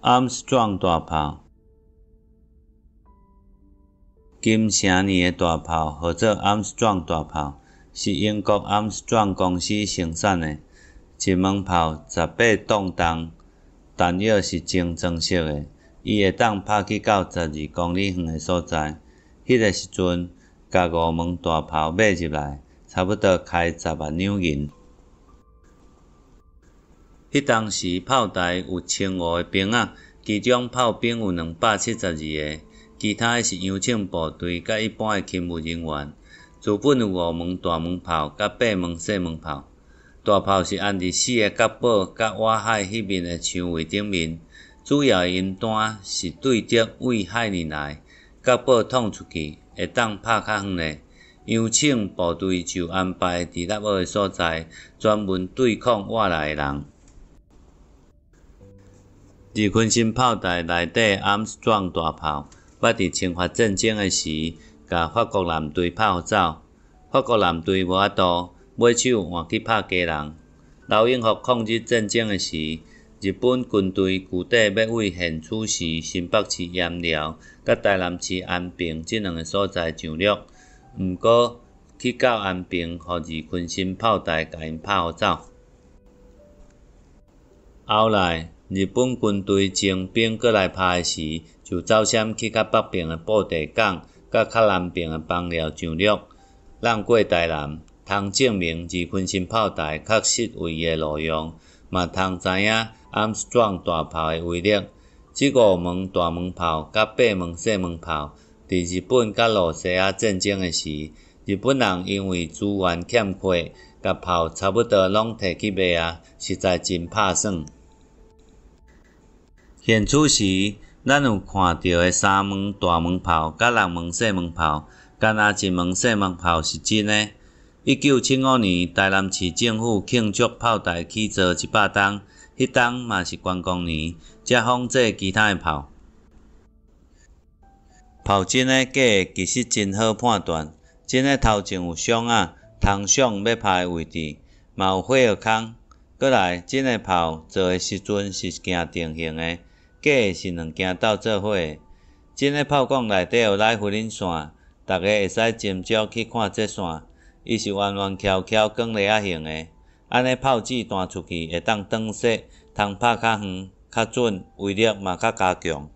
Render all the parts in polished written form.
阿姆斯壯大炮。金城年的大炮號做阿姆斯壯大炮，是英國阿姆斯壯公司生產的。一門炮18磅重，彈藥是精裝式的，伊會當拍去到12公里遠的所在。彼个時陣，共五門大炮買入來，差不多開10萬兩銀。彼當時炮台有1500個兵仔，其中炮兵有272個，其他的是洋槍部隊佮一般的勤務人員。日本有五門大門炮佮八門細門炮。大炮是安佇四个角堡佮外海彼面的牆圍頂面，主要的音單是對敵對海爾來，角堡捅出去，會當拍較遠咧。洋槍部隊就安排佇納廒的所在，專門對抗外來的人。二坤新炮台內底阿姆斯壯大炮，捌佇侵法戰爭的時，共法國艦隊拍予走。法國艦隊無法度，尾手換去拍家人。劉永福抗日戰爭的時，日本軍隊舊底欲對現處時新北市鹽寮佮台南市安平這兩个所在上陸，毋過去到安平，予二坤新炮台共𪜶拍予走。後來，日本軍隊徵兵閣來拍的時，就走閃去較北爿的布袋港，佮較南爿的枋寮上陸，浪過台南，通證明二坤新炮台確實為伊的路用，嘛通知影阿姆斯壯大炮的威力。這五門大門炮佮八門細門炮，佇日本佮露西亞戰爭的時，日本人因為資源欠缺，共炮差不多攏提去賣啊，實在真拍算。現此時，咱有看著的三門大門炮佮六門細門炮，干焦一門細門炮是真的。1975年，台南市政府慶祝炮台起造100冬，彼冬嘛是關公年，才仿製其他的炮。炮真的假的，其實真好判斷。真的頭前有箱仔，通想欲拍的位置，嘛有火藥空。閣來，真的炮造的時陣是行定型的。假的是兩件鬥做伙的。真的炮管內底有拉菲林線，逐家會使斟酌去看這線，伊是彎彎翹翹捲螺仔形的。按呢炮子彈出去會當轉踅，通拍較遠、較準，威力嘛較加強。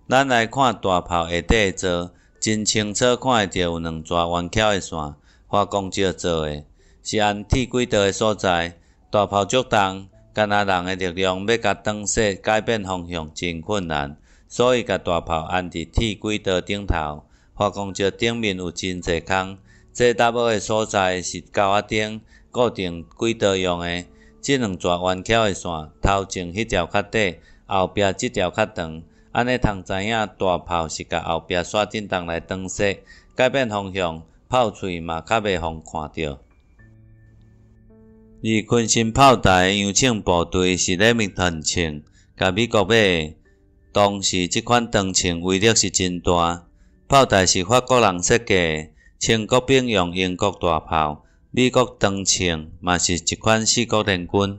咱來看大炮下底的座，真清楚看會著有兩逝彎翹的線，華光石做的，是按鐵軌道的所在。大炮足重，干焦人的力量欲共轉踅改變方向真困難，所以共大炮安佇鐵軌道頂頭。華光石頂面有真濟空，這搭好的所在是溝仔頂固定軌道用的。這兩逝彎翹的線，頭前彼條較短，後壁這條較長，按呢通知影大炮是共後壁煞振動來轉踅，改變方向，炮喙嘛較袂予看著。二坤新炮台的洋槍部隊是レミ頓槍，共美國買的。當時這款長槍威力是真大。炮台是法國人設計的，清國兵用英國大炮，美國長槍嘛是一款四國聯軍。